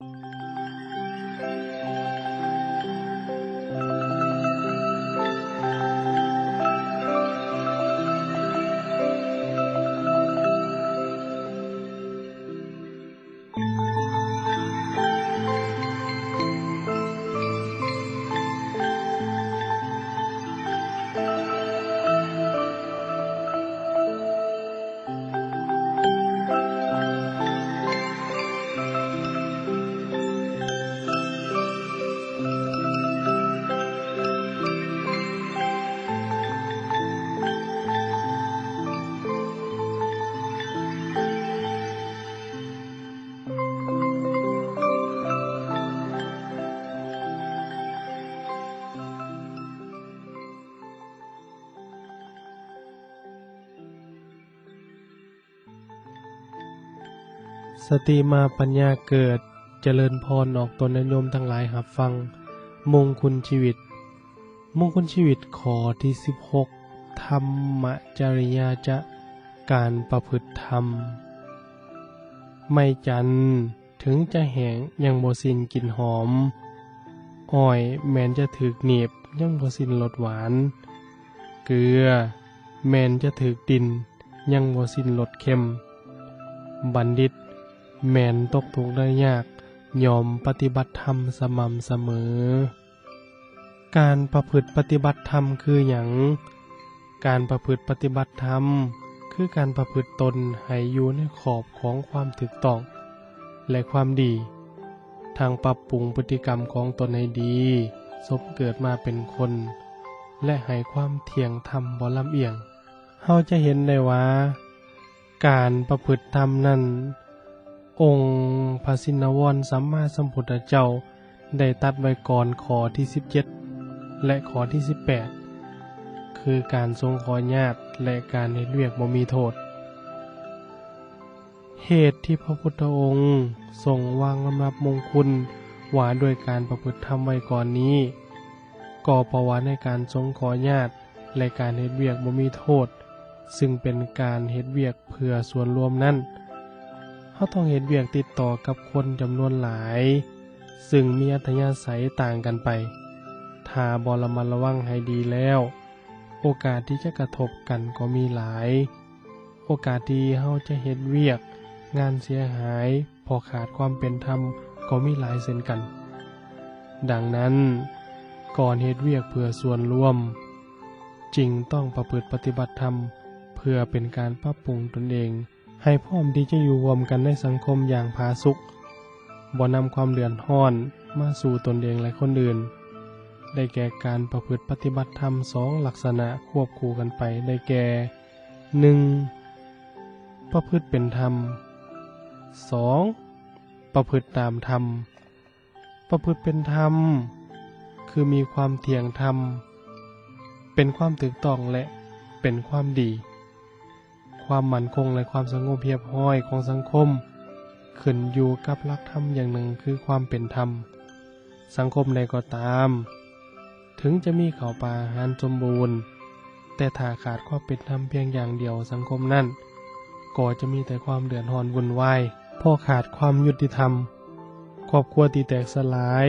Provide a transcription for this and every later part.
ສະຕິມາປັນຍາເກີດ. ຈະເລີນພອນອອກຕົນຍາດໂຍມທັງຫຼາຍຮັບຟັງ ມົງຄຸນຊີວິດ. ມົງຄຸນຊີວິດຂໍ້ທີສິບຫົກ ທຳມະຈະລິຍາຈະ ການປະພຶດທຳ. ໄມ້ຈັນເຖິງຈະແຫ້ງຍັງບໍ່ສິ້ນກິ່ນຫອມ, ອ້ອຍແມ່ນຈະຖືກໜີບຍັງບໍ່ສິ້ນລົດຫວານ, ເກືອແມ່ນຈະຖືກດິນ ຍັງບໍ່ສິ້ນລົດເຄັມ. ບັນດິດແມ່ນຕົກທຸກໄດ້ຍາກ ຍ່ອມປະຕິບັດທຳສະໝ່ຳສະເໝີ. ການປະພຶດປະຕິບັດທຳຄືຫຍັງ? ການປະພຶດປະຕິບັດທຳ ຄືການປະພຶດຕົນໃຫ້ຢູ່ໃນຂອບຂອງຄວາມຖືກຕ້ອງ ແລະ ຄວາມດີ, ທັງປັບປຸງພຶດຕິກຳຂອງຕົນໃຫ້ດີ ສົມເກີດມາເປັນຄົນ ແລະ ໃຫ້ຄວາມທ່ຽງທຳບໍ່ລຳອຽງ. ເຮົາຈະເຫັນໄດ້ວ່າ ການປະພຶດທຳນັ້ນ ອົງພະຊິນນະວອນສຳມາສຳພຸດທະເຈົ້າ ໄດ້ຕັດໄວ້ກ່ອນຂໍ້ທີສິບເຈັດ ແລະ ຂໍ້ທີສິບແປດ ຄືການສົງເຄາະຍາດ ແລະ ການເຮັດວຽກບໍ່ມີໂທດ. ເຫດທີ່ພະພຸດທະອົງຊົງວາງລຳດັບມົງຄຸນວ່າດ້ວຍການປະພຶດທຳໄວ້ກ່ອນນີ້ ກໍເພາະວ່າໃນການສົງເຄາະຍາດ ແລະ ການເຮັດວຽກບໍ່ມີໂທດ ຊຶ່ງເປັນການເຮັດວຽກເພື່ອສ່ວນລວມນັ້ນ, ເຮົາຕ້ອງເຮັດວຽກຕິດຕໍ່ກັບຄົນຈຳນວນຫຼາຍ ຊຶ່ງມີອັດທະຍາໄສຕ່າງກັນໄປ. ຖ້າບໍ່ລະມັດລະວັງໃຫ້ດີແລ້ວ, ໂອກາດທີ່ຈະກະທົບກັນກໍມີຫຼາຍ. ໂອກາດທີ່ເຮົາຈະເຮັດວຽກງານເສຍຫາຍ ເພາະຂາດຄວາມເປັນທຳກໍມີຫຼາຍເຊັ່ນກັນ. ດັ່ງນັ້ນ, ກ່ອນເຮັດວຽກເພື່ອສ່ວນລວມ, ຈຶ່ງຕ້ອງປະພຶດປະຕິບັດທຳ ເພື່ອເປັນການປັບປຸງຕົນເອງ ໃຫ້ພ້ອມທີ່ຈະຢູ່ຮ່ວມກັນໃນສັງຄົມຢ່າງຜາສຸກ, ບໍ່ນຳຄວາມເດືອດຮ້ອນມາສູ່ຕົນເອງ ແລະ ຄົນອື່ນ. ໄດ້ແກ່ການປະພຶດປະຕິບັດທຳສອງລັກສະນະຄວບຄູ່ກັນໄປ ໄດ້ແກ່ ໜຶ່ງ ປະພຶດເປັນທຳ. ສອງ ປະພຶດຕາມທຳ. ປະພຶດເປັນທຳ ຄືມີຄວາມທ່ຽງທຳ, ເປັນຄວາມຖືກຕ້ອງ ແລະ ເປັນຄວາມດີ. ຄວາມໝັ້ນຄົງ ແລະ ຄວາມສະຫງົບຮຽບຮ້ອຍຂອງສັງຄົມ ຂຶ້ນຢູ່ກັບຫຼັກທຳຢ່າງໜຶ່ງ ຄືຄວາມເປັນທຳ. ສັງຄົມໃດກໍຕາມ, ເຖິງຈະມີເຂົ້າປາອາຫານສົມບູນ, ແຕ່ຖ້າຂາດຄວາມເປັນທຳພຽງຢ່າງດຽວ, ສັງຄົມນັ້ນກໍຈະມີແຕ່ຄວາມເດືອດຮ້ອນວຸ່ນວາຍ. ເພາະຂາດຄວາມຍຸຕິທຳ, ຄອບຄົວທີ່ແຕກສະຫຼາຍ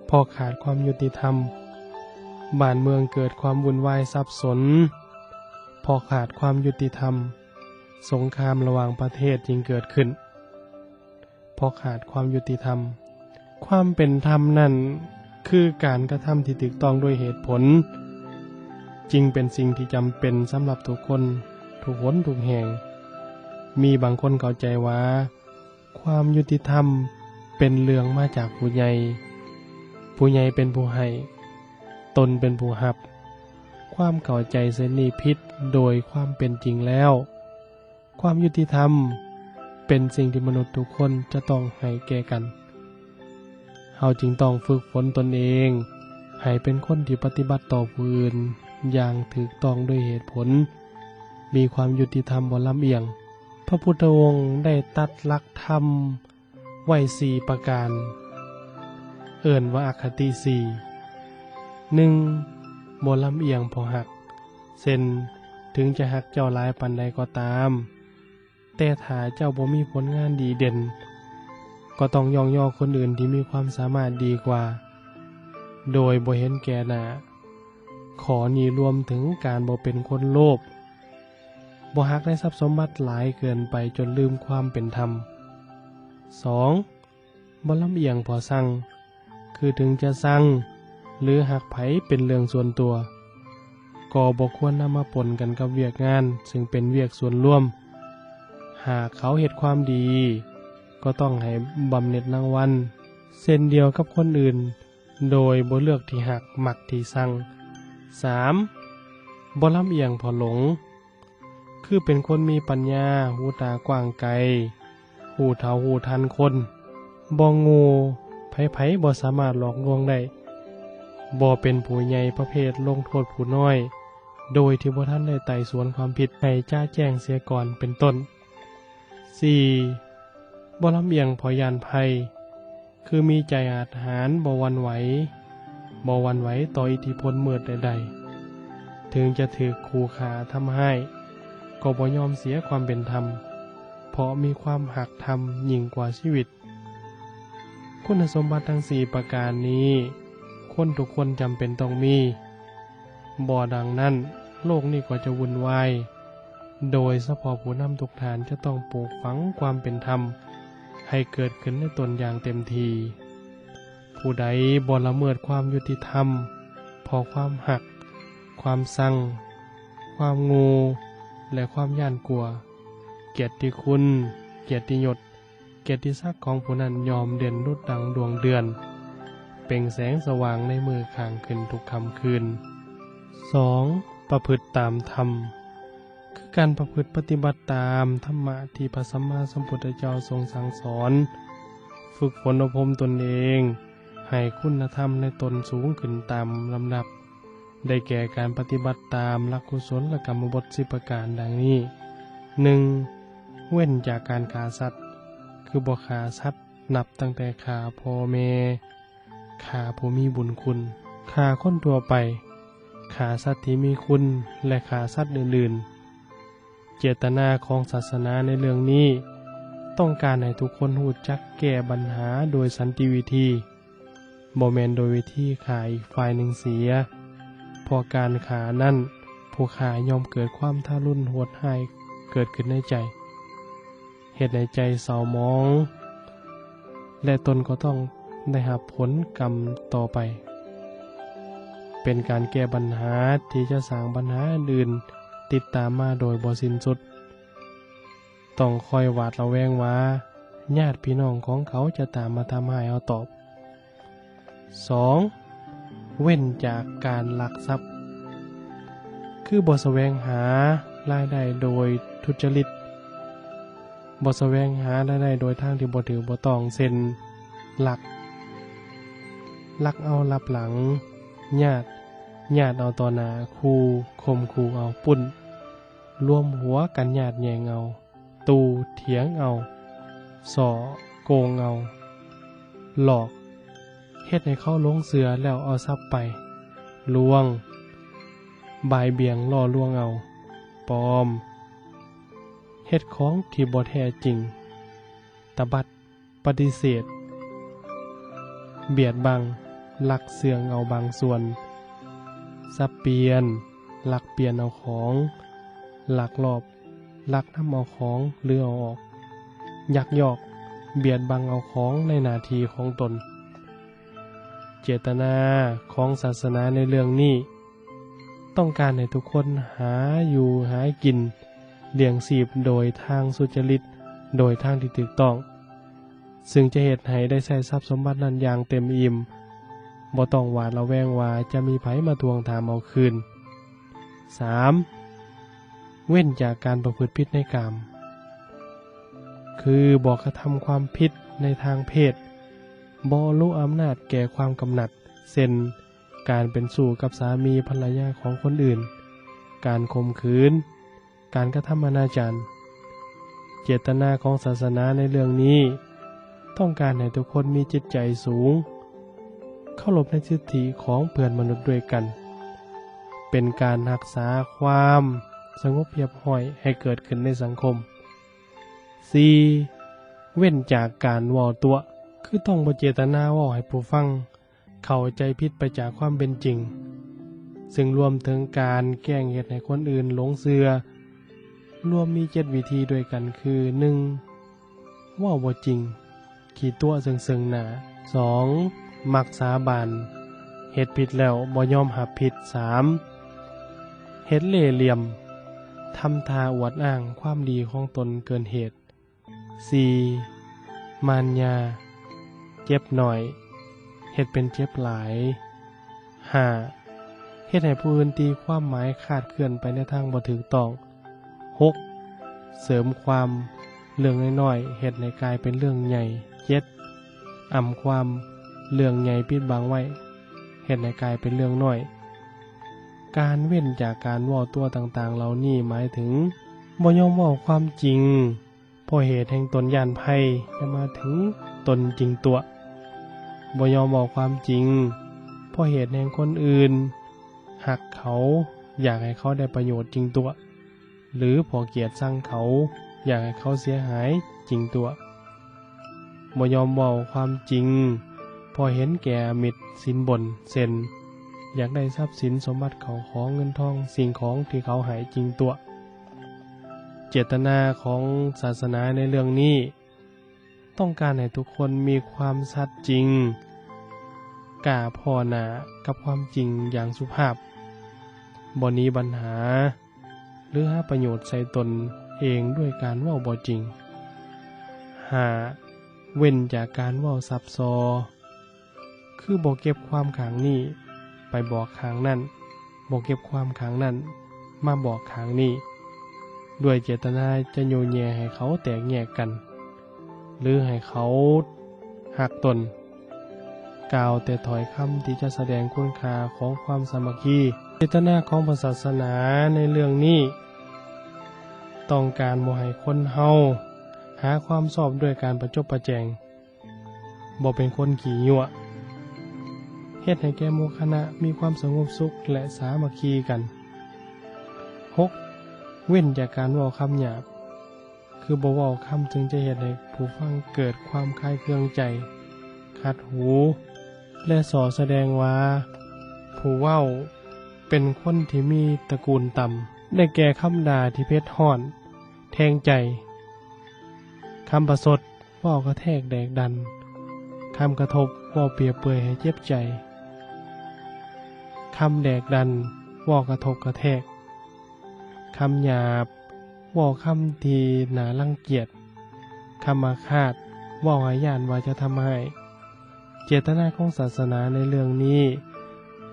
ເພາະຂາດຄວາມຍຸຕິທຳ, ບ້ານເມືອງເກີດຄວາມວຸ່ນວາຍສັບສົນ ເພາະຂາດຄວາມຍຸຕິທຳ, ສົງຄາມລະຫວ່າງປະເທດຈຶ່ງເກີດຂຶ້ນ ເພາະຂາດຄວາມຍຸຕິທຳ. ຄວາມເປັນທຳນັ້ນ ຄືການກະທຳທີ່ຖືກຕ້ອງດ້ວຍເຫດຜົນ, ຈຶ່ງເປັນສິ່ງທີ່ຈຳເປັນສຳລັບທຸກຄົນ, ທຸກຫົນ, ທຸກແຫ່ງ. ມີບາງຄົນເຂົ້າໃຈວ່າ ຄວາມຍຸຕິທຳເປັນເລື່ອງມາຈາກຜູ້ໃຫຍ່, ຜູ້ໃຫຍ່ເປັນຜູ້ໃຫ້, ຕົນເປັນຜູ້ຮັບ. ຄວາມເຂົ້າໃຈເຊັ່ນນີ້ຜິດ. ໂດຍຄວາມເປັນຈິງແລ້ວ, ຄວາມຍຸຕິທຳເປັນສິ່ງທີ່ມະນຸດທຸກຄົນຈະຕ້ອງໃຫ້ແກ່ກັນ. ເຮົາຈຶ່ງຕ້ອງຝຶກຝົນຕົນເອງໃຫ້ເປັນຄົນທີ່ປະຕິບັດຕໍ່ຜູ້ອື່ນຢ່າງຖືກຕ້ອງດ້ວຍເຫດຜົນ, ມີຄວາມຍຸຕິທຳບໍ່ລຳອຽງ. ພະພຸດທະອົງໄດ້ຕັດຫຼັກທຳໄວ້ສີ່ປະການ, ເອີ້ນວ່າອະຄະຕິສີ່. ໜຶ່ງ ບໍ່ລຳອຽງເພາະຮັກ, ເຊັ່ນ ເຖິງຈະຮັກເຈົ້າຫຼາຍປານໃດກໍຕາມ, ແຕ່ຖ້າເຈົ້າບໍ່ມີຜົນງານດີເດັ່ນ, ກໍຕ້ອງຍ້ອງຍໍຄົນອື່ນທີ່ມີຄວາມສາມາດດີກວ່າ ໂດຍບໍ່ເຫັນແກ່ໜ້າ. ຂໍ້ນີ້ລວມເຖິງການບໍ່ເປັນຄົນໂລບ, ບໍ່ຮັກໃນຊັບສົມບັດຫຼາຍເກີນໄປຈົນລືມຄວາມເປັນທຳ. ສອງ ບໍ່ລຳອຽງພໍຊັງ, ຄືເຖິງຈະຊັງ ຫຼື ຮັກໃຜເປັນເລື່ອງສ່ວນຕົວ, ກໍບໍ່ຄວນນຳມາປົນກັນກັບວຽກງານເຊິ່ງເປັນວຽກສ່ວນລວມ. ຫາກເຂົາເຮັດຄວາມດີ, ກໍຕ້ອງໃຫ້ບຳເໜັດລາງວັນ ເຊັ່ນດຽວກັບຄົນອື່ນ, ໂດຍບໍ່ເລືອກທີ່ຮັກມັກທີ່ຊັງ. ສາມ ບໍ່ລຳອຽງພໍຫຼົງ, ຄືເປັນຄົນມີປັນຍາ, ຫູຕາກວ້າງໄກ, ຮູ້ເທົ່າຮູ້ທັນຄົນ, ບໍ່ໂງ່, ໃຜໆບໍ່ສາມາດຫຼອກລວງໄດ້, ບໍ່ເປັນຜູ້ໃຫຍ່ປະເພດລົງໂທດຜູ້ນ້ອຍ ໂດຍທີ່ບໍ່ທັນໄດ້ໄຕ່ສວນຄວາມຜິດໃຫ້ຈະແຈ້ງເສຍກ່ອນ ເປັນຕົ້ນ. ສີ່ ບໍ່ລຳອຽງພໍຢ້ານໄພ, ຄືມີໃຈອາດຫານ, ບໍ່ຫວັ່ນໄຫວ, ບໍ່ຫວັ່ນໄຫວຕໍ່ອິດທິພົນມືດໃດໆ. ເຖິງຈະຖືກຂູ່ຂ້າທຳຮ້າຍ, ກໍບໍ່ຍອມເສຍຄວາມເປັນທຳ, ເພາະມີຄວາມຮັກທຳຍິ່ງກວ່າຊີວິດ. ຄຸນສົມບັດທັງສີ່ປະການນີ້, ຄົນທຸກຄົນຈຳເປັນຕ້ອງມີ. ບໍ່ດັ່ງນັ້ນ, ໂລກນີ້ກໍຈະວຸ່ນວາຍ. ໂດຍສະເພາະຜູ້ນຳທຸກທ່ານຈະຕ້ອງປູກຝັງຄວາມເປັນທຳໃຫ້ເກີດຂຶ້ນໃນຕົນຢ່າງເຕັມທີ່. ຜູ້ໃດບໍ່ລະເມີດຄວາມຍຸຕິທຳ ເພາະຄວາມຮັກ, ຄວາມຊັງ, ຄວາມໂງ່ ແລະ ຄວາມຢ້ານກົວ, ກຽດຕິຄຸນ, ກຽດຕິຍົດ, ກຽດຕິສັກຂອງຜູ້ນັ້ນຍ່ອມເດັ່ນລຸດດັງດວງເດືອນ, ເປັ່ງແສງສະຫວ່າງໃນມື້ຂ້າງຂຶ້ນທຸກຄ່ຳຄືນ. ສອງ ປະພຶດຕາມທຳ, ຄືການປະພຶດປະຕິບັດຕາມທຳມະທີ່ພະສຳມາສຳພຸດທະເຈົ້າຊົງສັ່ງສອນ, ຝຶກຝົນອົບຮົມຕົນເອງໃຫ້ຄຸນນະທຳໃນຕົນສູງຂຶ້ນຕາມລຳດັບ, ໄດ້ແກ່ການປະຕິບັດຕາມຫຼັກກຸສົນລະກຳມະບົດສິບປະການດັ່ງນີ້. ໜຶ່ງ ເວັ້ນຈາກການຂ້າສັດ, ຄືບໍ່ຂ້າສັດ ນັບຕັ້ງແຕ່ຂ້າພໍ່ແມ່, ຂ້າຜູ້ມີບຸນຄຸນ, ຂ້າຄົນທົ່ວໄປ, ຂ້າສັດທີ່ມີຄຸນ ແລະ ຂ້າສັດອື່ນໆ. ເຈດຕະນາຂອງສາສະໜາໃນເລື່ອງນີ້ ຕ້ອງການໃຫ້ທຸກຄົນຮູ້ຈັກແກ້ບັນຫາໂດຍສັນຕິວິທີ, ບໍ່ແມ່ນໂດຍວິທີຂ້າອີກຝ່າຍໜຶ່ງເສຍ, ເພາະການຂ້ານັ້ນ ຜູ້ຂ້າຍ່ອມເກີດຄວາມທາລຸນໂຫດຮ້າຍເກີດຂຶ້ນໃນໃຈ, ເຮັດໃຫ້ໃຈເສົ້າໝອງ ແລະ ຕົນກໍຕ້ອງໄດ້ຮັບຜົນກຳຕໍ່ໄປ. ເປັນການແກ້ບັນຫາທີ່ຈະສ້າງບັນຫາອື່ນໆຕິດຕາມມາໂດຍບໍ່ສິ້ນສຸດ. ຕ້ອງຄອຍຫວາດລະແວງວ່າ ຍາດພີ່ນ້ອງຂອງເຂົາຈະຕາມມາທຳຮ້າຍເຮົາຕອບ. ສອງ ເວັ້ນຈາກການລັກຊັບ, ຄືບໍ່ສະແຫວງຫາລາຍໄດ້ໂດຍທຸດຈະລິດ, ບໍ່ສະແຫວງຫາລາຍໄດ້ໂດຍທາງທີ່ບໍ່ຖືກບໍ່ຕ້ອງ, ເຊັ່ນ ລັກ, ລັກເອົາລັບຫຼັງຍາດ, ຍາດເອົາຕໍ່ໜ້າ, ຂູ່, ຂົ່ມຂູ່ເອົາ, ປຸ້ນ, ລວມຫົວກັນຍາດແຍ່ງເອົາ, ຕູ້, ຖຽງເອົາ, ສໍ້, ໂກງເອົາ, ຫຼອກ, ເຮັດໃຫ້ເຂົາຫຼົງເຊື່ອແລ້ວເອົາຊັບໄປ, ລວງ, ບ່າຍບ່ຽງ, ຫຼໍ່ລວງເອົາ, ປອມ, ເຮັດຂອງທີ່ບໍ່ແທ້ຈິງ, ຕະບັດ, ປະຕິເສດ, ບຽດບັງ, ລັກເຊື່ອງເອົາບາງສ່ວນ, ສັບປ່ຽນ, ລັກປ່ຽນເອົາຂອງ, ລັກລອບ, ລັກນຳເອົາຂອງ ຫຼື ເອົາອອກ, ຍັກຍອກ, ບຽດບັງເອົາຂອງໃນໜ້າທີ່ຂອງຕົນ. ເຈດຕະນາຂອງສາສະໜາໃນເລື່ອງນີ້ ຕ້ອງການໃຫ້ທຸກຄົນຫາຢູ່ຫາກິນ, ລ້ຽງຊີບໂດຍທາງສຸຈະລິດ, ໂດຍທາງທີ່ຖືກຕ້ອງ, ເຊິ່ງຈະເຮັດໃຫ້ໄດ້ໃຊ້ຊັບສົມບັດນັ້ນຢ່າງເຕັມອີ່ມ, ບໍ່ຕ້ອງຫວາດລະແວງວ່າຈະມີໃຜມາທວງຖາມເອົາຄືນ. ສາມ ເວັ້ນຈາກການປະພຶດຜິດໃນກາມ, ຄືບໍ່ກະທຳຄວາມຜິດໃນທາງເພດ, ບໍ່ອະນຸອຳນາດແກ່ຄວາມກຳໜັດ, ເຊັ່ນ ການເປັນຊູ້ກັບສາມີພັນລະຍາຂອງຄົນອື່ນ, ການຂົ່ມຂືນ, ການກະທຳອະນາຈານ. ເຈດຕະນາຂອງສາສະໜາໃນເລື່ອງນີ້ ຕ້ອງການໃຫ້ທຸກຄົນມີຈິດໃຈສູງ, ເຄົາລົບໃນສິດທິຂອງເພື່ອນມະນຸດດ້ວຍກັນ, ເປັນການຮັກສາຄວາມສະຫງົບຮຽບຮ້ອຍໃຫ້ເກີດຂຶ້ນໃນສັງຄົມ. ສີ່ ເວັ້ນຈາກການເວົ້າຕົວະ ຄືຕ້ອງບໍ່ເຈດຕະນາເວົ້າໃຫ້ຜູ້ຟັງເຂົ້າໃຈຜິດໄປຈາກຄວາມເປັນຈິງ, ເຊິ່ງລວມເຖິງການແກ້ງເຮັດໃຫ້ຄົນອື່ນຫຼົງເຊື່ອ. ລວມມີເຈັດວິທີດ້ວຍກັນຄື ໜຶ່ງ ເວົ້າບໍ່ຈິງ, ຂີ້ຕົວະເຊິ່ງໆໜ້າ. ສອງ ມັກສາບານ, ເຮັດຜິດແລ້ວບໍ່ຍອມຮັບຜິດ. ສາມ ເຮັດເລ່ຫຼ່ຽມ, ທຳທ່າອວດອ້າງຄວາມດີຂອງຕົນເກີນເຫດ. ສີ່ ມານຍາ, ເຈັບໜ້ອຍ, ເຮັດເປັນເຈັບຫຼາຍ. ຫ້າ ເຮັດໃຫ້ຜູ້ອື່ນຕີຄວາມໝາຍຄາດເຄື່ອນໄປໃນທາງບໍ່ຖືກຕ້ອງ. ຫົກ ເສີມຄວາມ, ເລື່ອງນ້ອຍໆເຮັດໃຫ້ກາຍເປັນເລື່ອງໃຫຍ່. ເຈັດ ອຳຄວາມ, ເລື່ອງໃຫຍ່ປິດບັງໄວ້ເຮັດໃຫ້ກາຍເປັນເລື່ອງນ້ອຍ. ການເວັ້ນຈາກການເວົ້າຕົວະຕ່າງໆເຫຼົ່ານີ້ໝາຍເຖິງ ບໍ່ຍອມເວົ້າຄວາມຈິງ ເພາະເຫດແຫ່ງຕົນຢ້ານໄພ ແລະ ໝາຍເຖິງຕົນຈິງຕົວະ, ບໍ່ຍອມເວົ້າຄວາມຈິງ ເພາະເຫດແຫ່ງຄົນອື່ນຮັກເຂົາ, ຢາກໃຫ້ເຂົາໄດ້ປະໂຫຍດຈິງຕົວະ ຫຼື ເພາະກຽດຊັງເຂົາ, ຢາກໃຫ້ເຂົາເສຍຫາຍຈິງຕົວະ. ບໍ່ຍອມເວົ້າຄວາມຈິງ ເພາະເຫັນແກ່ອາມິດສິນບົນ ເຊັ່ນ ຢາກໄດ້ຊັບສິນສົມບັດເຂົ້າຂອງເງິນທອງ, ສິ່ງຂອງທີ່ເຂົາໃຫ້ຈິງຕົວະ. ເຈດຕະນາຂອງສາສະໜາໃນເລື່ອງນີ້ ຕ້ອງການໃຫ້ທຸກຄົນມີຄວາມສັດຈິງ, ກ້າພໍ້ໜ້າກັບຄວາມຈິງຢ່າງສຸພາບ, ບໍ່ໜີບັນຫາ ຫຼື ຫາປະໂຫຍດໃສ່ຕົນເອງດ້ວຍການເວົ້າບໍ່ຈິງ. ຫ້າ ເວັ້ນຈາກການເວົ້າສັບສໍ່ ຄືບໍ່ເກັບຄວາມຂ້າງນີ້ໄປບອກຂ້າງນັ້ນ, ບໍ່ເກັບຄວາມຂ້າງນັ້ນມາບອກຂ້າງນີ້ ດ້ວຍເຈດຕະນາຈະໂຍແຍໃຫ້ເຂົາແຕກແຍກກັນ ຫຼື ໃຫ້ເຂົາຮັກຕົນ. ກ່າວແຕ່ຖ້ອຍຄຳທີ່ຈະສະແດງຄຸນຄ່າຂອງຄວາມສາມັກຄີ. ເຈດຕະນາຂອງພະສາສະໜາໃນເລື່ອງນີ້ ຕ້ອງການບໍ່ໃຫ້ຄົນເຮົາຫາຄວາມຊອບດ້ວຍການປະຈົບປະແຈງ, ບໍ່ເປັນຄົນຂີ້ຍົວະ, ເຮັດໃຫ້ແກ່ໝູ່ຄະນະມີຄວາມສະຫງົບສຸກ ແລະ ສາມັກຄີກັນ. ຫົກ ເວັ້ນຈາກການເວົ້າຄຳຫຍາບ ຄືບໍ່ເວົ້າຄຳເຊິ່ງຈະເຮັດໃຫ້ຜູ້ຟັງເກີດຄວາມຄາຍເຄືອງໃຈ, ຂັດຫູ ແລະ ສໍ່ສະແດງວ່າຜູ້ເວົ້າເປັນຄົນທີ່ມີຕະກູນຕ່ຳ, ໄດ້ແກ່ຄຳດ່າທີ່ເຜັດຮ້ອນ, ແທງໃຈ, ຄຳປະຊົດ ເວົ້າກະແທກແດກດັນ, ຄຳກະທົບ ເວົ້າປຽບເປືອຍໃຫ້ເຈັບໃຈ, ຄຳແດກດັນ ເວົ້າກະທົບກະແທກ, ຄຳຫຍາບ ເວົ້າຄຳທີ່ໜ້າລັງກຽດ, ຄຳອາຄາດ ເວົ້າໃຫ້ຢ້ານວ່າຈະທຳຮ້າຍ. ເຈດຕະນາຂອງສາສະໜາໃນເລື່ອງນີ້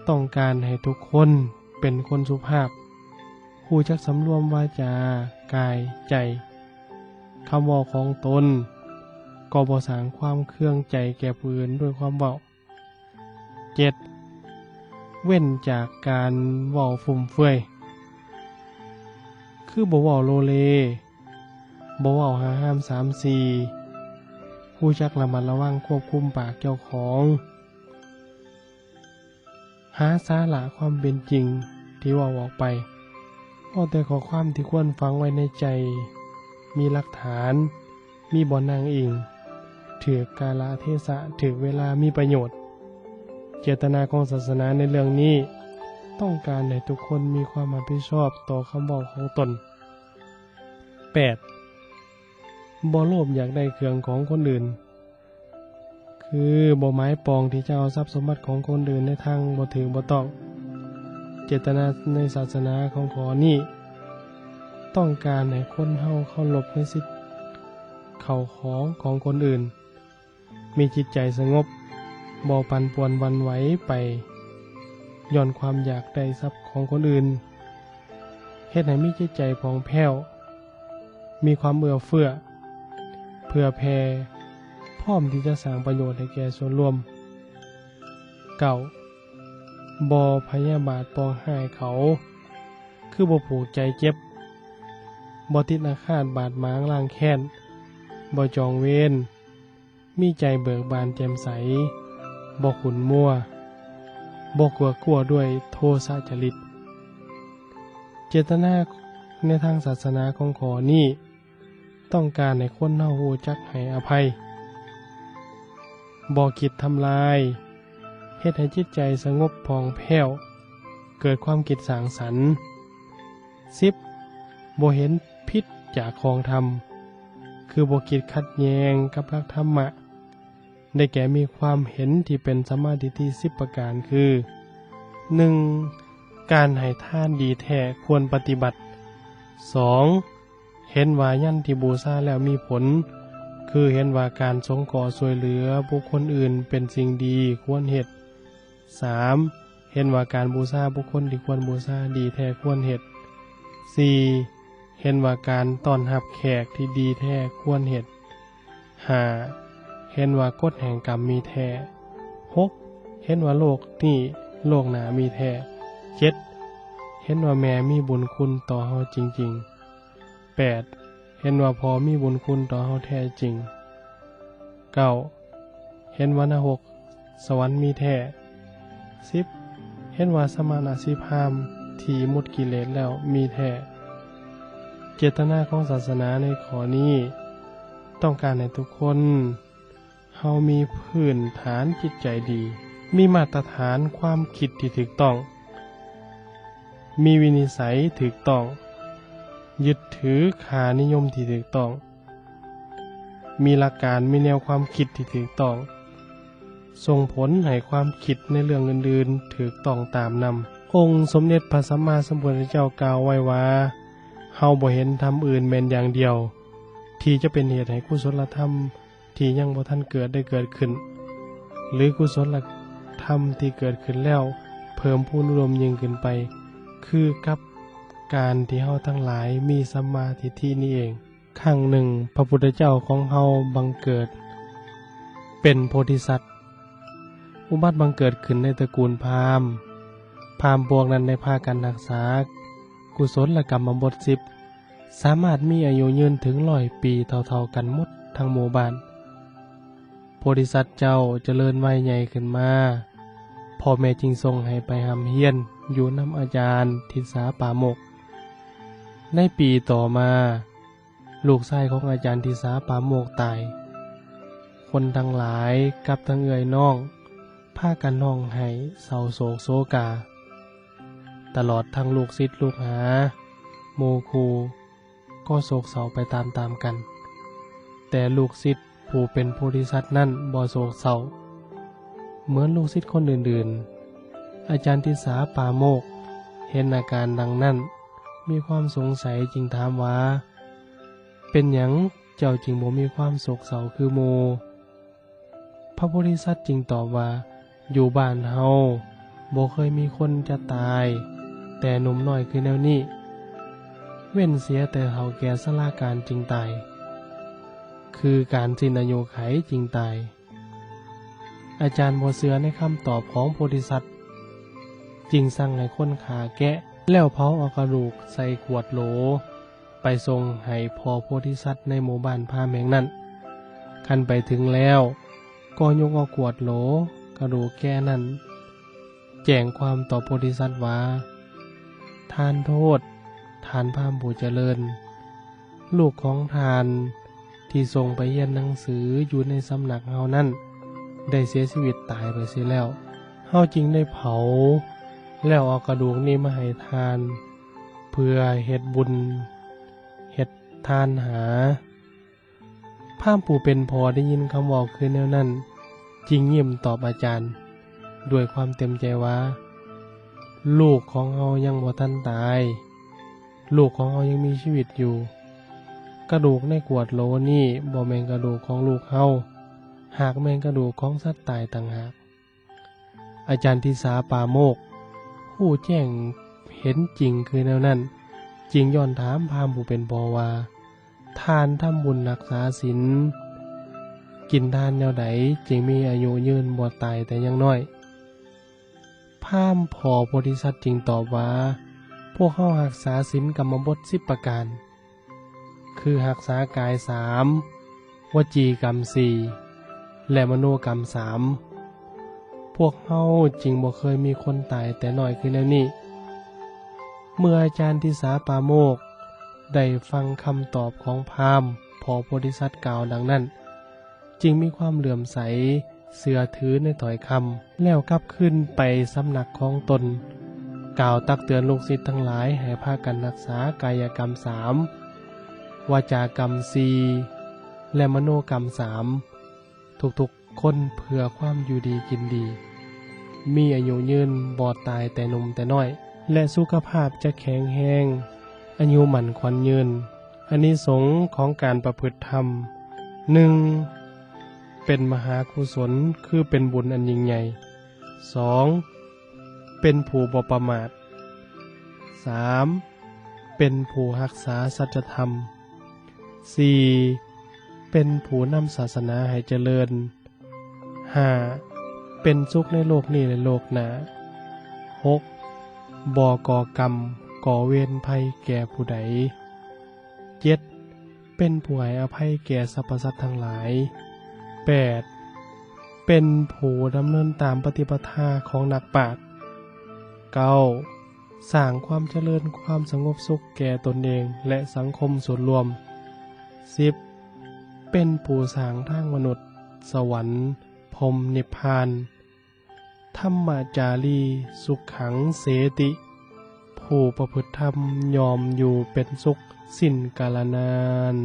ຕ້ອງການໃຫ້ທຸກຄົນເປັນຄົນສຸພາບ, ຮູ້ຈັກສຳລວມວາຈາ, ກາຍ, ໃຈ, ຄຳເວົ້າຂອງຕົນ, ກໍບໍ່ສ້າງຄວາມເຄືອງໃຈແກ່ຜູ້ອື່ນດ້ວຍຄວາມເວົ້າ. ເຈັດ ເວັ້ນຈາກການເວົ້າຟຸມເຟືອຍ ຄືບໍ່ເວົ້າໂລເລ, ບໍ່ເວົ້າຫ້າຫ້າມສາມສີ່, ຮູ້ຈັກລະມັດລະວັງຄວບຄຸມປາກເຈົ້າຂອງ, ຫາສາລະຄວາມເປັນຈິງທີ່ເວົ້າອອກໄປ, ເວົ້າແຕ່ຂໍ້ຄວາມທີ່ຄວນຝັງໄວ້ໃນໃຈ, ມີຫຼັກຖານ, ມີບ່ອນອ້າງອີງ, ຖືກກາລະເທສະ, ຖືກເວລາ, ມີປະໂຫຍດ. ເຈດຕະນາຂອງສາສະໜາໃນເລື່ອງນີ້ ຕ້ອງການໃຫ້ທຸກຄົນມີຄວາມຮັບຜິດຊອບຕໍ່ຄຳເວົ້າຂອງຕົນ. ແປດ ບໍ່ໂລບຢາກໄດ້ເຄື່ອງຂອງຄົນອື່ນ, ຄືບໍ່ໝາຍປອງທີ່ຈະເອົາຊັບສົມບັດຂອງຄົນອື່ນໃນທາງບໍ່ຖືກບໍ່ຕ້ອງ. ເຈດຕະນາໃນສາສະໜາຂອງຂໍ້ນີ້ ຕ້ອງການໃຫ້ຄົນເຮົາເຄົາລົບໃນສິດເຂົ້າຂອງຂອງຄົນອື່ນ, ມີຈິດໃຈສະຫງົບ, ບໍ່ປັ່ນປ່ວນຫວັ່ນໄຫວໄປຍ້ອນຄວາມຢາກໄດ້ຊັບຂອງຄົນອື່ນ, ເຮັດໃຫ້ມີຈິດໃຈຜ່ອງແຜ້ວ, ມີຄວາມເອື້ອເຟື້ອ, ເຜື່ອແຜ່, ພ້ອມທີ່ຈະສ້າງປະໂຫຍດໃຫ້ແກ່ສ່ວນລວມ. ເກົ້າ ບໍ່ພະຍາບາດປອງຮ້າຍເຂົາ, ຄືບໍ່ຜູກໃຈເຈັບ, ບໍ່ຕິດອາຄາດບາດໝາງລ້າງແຄ້ນ, ບໍ່ຈອງເວນ, ມີໃຈເບີກບານແຈ່ມໃສ, ບໍ່ຂຸ້ນມົວ, ບໍ່ກົວກົວດ້ວຍໂທສະຈະລິດ. ເຈດຕະນາໃນທາງສາສະໜາຂອງຂໍ້ນີ້ ຕ້ອງການໃຫ້ຄົນເຮົາຮູ້ຈັກໃຫ້ອະໄພ, ບໍ່ຄິດທຳລາຍ, ເຮັດໃຫ້ຈິດໃຈສະຫງົບຜ່ອງແຜ້ວ, ເກີດຄວາມຄິດສ້າງສັນ. ສິບ, ບໍ່ເຫັນຜິດຈາກຂອງທຳ, ຄືບໍ່ຄິດຂັດແຍ່ງກັບຫຼັກທຳມະ, ໄດ້ແກ່ມີຄວາມເຫັນທີ່ເປັນສຳມາທິດຖິສິບປະການ ຄື ໜຶ່ງ, ການໃຫ້ທານດີແທ້ຄວນປະຕິບັດ. ສອງ, ເຫັນວ່າຍັນທີ່ບູຊາແລ້ວມີຜົນ, ຄືເຫັນວ່າການສົງເຄາະຊ່ວຍເຫຼືອບຸກຄົນອື່ນເປັນສິ່ງດີຄວນເຮັດ. ສາມ, ເຫັນວ່າການບູຊາບຸກຄົນທີ່ຄວນບູຊາດີແທ້ຄວນເຮັດ. ສີ່, ເຫັນວ່າການຕ້ອນຮັບແຂກທີ່ດີແທ້ຄວນເຮັດ. ຫ້າ, ເຫັນວ່າກົດແຫ່ງກຳມີແທ້. ຫົກ, ເຫັນວ່າໂລກນີ້ໂລກໜ້າມີແທ້. ເຈັດ, ເຫັນວ່າແມ່ມີບຸນຄຸນຕໍ່ເຮົາຈິງໆ. ແປດ, ເຫັນວ່າພໍ່ມີບຸນຄຸນຕໍ່ເຮົາແທ້ຈິງ. ເກົ້າ, ເຫັນວ່ານະຮົກສະຫວັນມີແທ້. ສິບ, ເຫັນວ່າສະມະນະຊີພາມທີ່ໝົດກິເລດແລ້ວມີແທ້. ເຈດຕະນາຂອງສາສະໜາໃນຂໍ້ນີ້ ຕ້ອງການໃຫ້ທຸກຄົນເຮົາມີພື້ນຖານຈິດໃຈດີ, ມີມາດຕະຖານຄວາມຄິດທີ່ຖືກຕ້ອງ, ມີວິນິດໄສຖືກຕ້ອງ, ຍຶດຖືຄ່ານິຍົມທີ່ຖືກຕ້ອງ, ມີຫຼັກການ, ມີແນວຄວາມຄິດທີ່ຖືກຕ້ອງ, ສົ່ງຜົນໃຫ້ຄວາມຄິດໃນເລື່ອງອື່ນໆຖືກຕ້ອງຕາມນຳ. ອົງສົມເດັດພະສຳມາສຳພຸດທະເຈົ້າກ່າວໄວ້ວ່າ, ເຮົາບໍ່ເຫັນທຳອື່ນແມ່ນຢ່າງດຽວ ທີ່ຈະເປັນເຫດໃຫ້ກຸສົນລະທຳທີ່ຍັງບໍ່ທັນເກີດໄດ້ເກີດຂຶ້ນ, ຫຼື ກຸສົນລະທຳທີ່ເກີດຂຶ້ນແລ້ວເພີ່ມພູນອຸດົມຍິ່ງຂຶ້ນໄປ, ຄືກັບການທີ່ເຮົາທັງຫຼາຍມີສຳມາທິດຖິນີ້ເອງ. ຄັ້ງໜຶ່ງ, ພະພຸດທະເຈົ້າຂອງເຮົາບັງເກີດເປັນໂພທິສັດ, ອຸບັດບັງເກີດຂຶ້ນໃນຕະກູນພາມ. ພາມພວກນັ້ນໄດ້ພາກັນຮັກສາກຸສົນລະກຳມະບົດສິບ, ສາມາດມີອາຍຸຍືນເຖິງຮ້ອຍປີເທົ່າໆກັນໝົດທັງໝູ່ບ້ານ. ໂພທິສັດເຈົ້າຈະເລີນໄວໃຫຍ່ຂຶ້ນມາ, ພໍ່ແມ່ຈຶ່ງສົ່ງໃຫ້ໄປຮ່ຳຮຽນຢູ່ນຳອາຈານທິດສາປາໂມກ. ໃນປີຕໍ່ມາ, ລູກຊາຍຂອງອາຈານທິດສາປາໂມກຕາຍ. ຄົນທັງຫຼາຍກັບທັງເອື້ອຍນ້ອງພາກັນຮ້ອງໄຫ້ເສົ້າໂສກໂສກາ, ຕະຫຼອດທັງລູກສິດລູກຫາ, ໝູ່ຄູ່ ກໍໂສກເສົ້າໄປຕາມໆກັນ. ແຕ່ລູກສິດຜູ້ເປັນໂພທິສັດນັ້ນບໍ່ໂສກເສົ້າ. ເໝືອນລູກສິດຄົນອື່ນໆ, ອາຈານທິດສາປາໂມກເຫັນອາການດັ່ງນັ້ນ, ມີຄວາມສົງໄສຈຶ່ງຖາມວ່າ, ເປັນຫຍັງເຈົ້າຈຶ່ງບໍ່ມີຄວາມໂສກເສົ້າຄືໝູ່? ພະໂພທິສັດຈຶ່ງຕອບວ່າ, ຢູ່ບ້ານເຮົາບໍ່ເຄີຍມີຄົນຈະຕາຍແຕ່ໜຸ່ມນ້ອຍຄືແນວນີ້, ເວັ້ນເສຍແຕ່ເຖົ້າແກ່ຊະລາການຈຶ່ງຕາຍ, ຄືການສິ້ນອາຍຸໄຂຈຶ່ງຕາຍ. ອາຈານບໍ່ເຊື່ອໃນຄຳຕອບຂອງໂພທິສັດ, ຈຶ່ງສັ່ງໃຫ້ຄົນຂ້າແກະ ແລ້ວເຜົາເອົາກະດູກໃສ່ຂວດໂຫຼ ໄປສົ່ງໃຫ້ພໍ່ໂພທິສັດໃນໝູ່ບ້ານພາມແຫ່ງນັ້ນ. ຄັນໄປເຖິງແລ້ວ, ກໍຍົກເອົາຂວດໂຫຼກະດູກແກະນັ້ນ ແຈ້ງຄວາມຕໍ່ໂພທິສັດວ່າ, ທ່ານທູດ, ທ່ານພາມຜູ້ຈະເລີນ, ລູກຂອງທ່ານທີ່ສົ່ງໄປຮຽນໜັງສືຢູ່ໃນສຳນັກເຮົານັ້ນ ໄດ້ເສຍຊີວິດຕາຍໄປເສຍແລ້ວ. ເຮົາຈຶ່ງໄດ້ເຜົາ ແລ້ວເອົາກະດູກນີ້ມາໃຫ້ທ່ານ ເພື່ອເຮັດບຸນເຮັດທານຫາ. ພາມຜູ້ເປັນພໍ່ໄດ້ຍິນຄຳເວົ້າຄືແນວນັ້ນ, ຈຶ່ງຍິ້ມຕອບອາຈານດ້ວຍຄວາມເຕັມໃຈວ່າ, ລູກຂອງເຮົາຍັງບໍ່ທັນຕາຍ. ລູກຂອງເຮົາຍັງມີຊີວິດຢູ່. ກະດູກໃນຂວດໂຫຼນີ້ບໍ່ແມ່ນກະດູກຂອງລູກເຮົາ, ຫາກແມ່ນກະດູກຂອງສັດຕາຍຕ່າງຫາກ. ອາຈານທິສາປາໂມກ ຮູ້ແຈ້ງເຫັນຈິງຄືແນວນັ້ນ, ຈຶ່ງຍ້ອນຖາມພາມຜູ້ເປັນພໍ່ວ່າ, ທ່ານທຳບຸນຮັກສາສິນ, ກິນທານແນວໃດຈຶ່ງມີອາຍຸຍືນບໍ່ຕາຍແຕ່ຍັງນ້ອຍ? ພາມພໍ່ໂພທິສັດຈຶ່ງຕອບວ່າ, ພວກເຮົາຮັກສາສິນກຳມະບົດສິບປະການ, ຄືຮັກສາກາຍສາມ, ວະຈີກຳສີ່ ແລະ ມະໂນກຳສາມ. ພວກເຮົາຈຶ່ງບໍ່ເຄີຍມີຄົນຕາຍແຕ່ນ້ອຍຄືແນວນີ້. ເມື່ອອາຈານທິສາປາໂມກ ໄດ້ຟັງຄຳຕອບຂອງພາມ ເພາະໂພທິສັດກ່າວດັ່ງນັ້ນ ຈຶ່ງມີຄວາມເຫຼື້ອມໃສເຊື່ອຖືໃນຖ້ອຍຄຳ ແລ້ວກັບຄືນໄປສຳນັກຂອງຕົນ ກ່າວຕັກເຕືອນລູກສິດທັງຫຼາຍໃຫ້ພາກັນຮັກສາກາຍະກຳສາມ ວາຈາກຳສີ່ ແລະ ມະໂນກຳສາມ ທຸກໆຄົນເພື່ອຄວາມຢູ່ດີກິນດີ, ມີອາຍຸຍືນ, ບໍ່ຕາຍແຕ່ໜຸ່ມແຕ່ນ້ອຍ ແລະ ສຸຂະພາບຈະແຂງແຮງ, ອາຍຸໝັ້ນຂວັນຍືນ. ອານິສົງຂອງການປະພຶດທຳ, ໜຶ່ງ ເປັນມະຫາກຸສົນ ຄືເປັນບຸນອັນຍິ່ງໃຫຍ່. ສອງ ເປັນຜູ້ບໍ່ປະໝາດ. ສາມ ເປັນຜູ້ຮັກສາສັດຈະທຳ. ສີ່ ເປັນຜູ້ນຳສາສະໜາໃຫ້ຈະເລີນ. ຫ້າ ເປັນສຸກໃນໂລກນີ້ ແລະ ໂລກໜ້າ. ຫົກ ບໍ່ກໍ່ກຳ ກໍ່ເວນໄພແກ່ຜູ້ໃດ. ເຈັດ ເປັນຜູ້ໃຫ້ອະໄພແກ່ສັບພະສັດທັງຫຼາຍ. ແປດ ເປັນຜູ້ດຳເນີນຕາມປະຕິປະທາຂອງນັກປາດ. ເກົ້າ ສ້າງຄວາມຈະເລີນຄວາມສະຫງົບສຸກແກ່ຕົນເອງ ແລະ ສັງຄົມສ່ວນລວມ. ສິບ ເປັນຜູ້ສ້າງທາງມະນຸດ, ສະຫວັນ, ພົມ, ນິບພານ. ທຳມະຈາລີ ສຸຂັງເສຕິ, ຜູ້ປະພຶດທຳຍ່ອມຢູ່ເປັນສຸກສິ້ນກາລະນານ.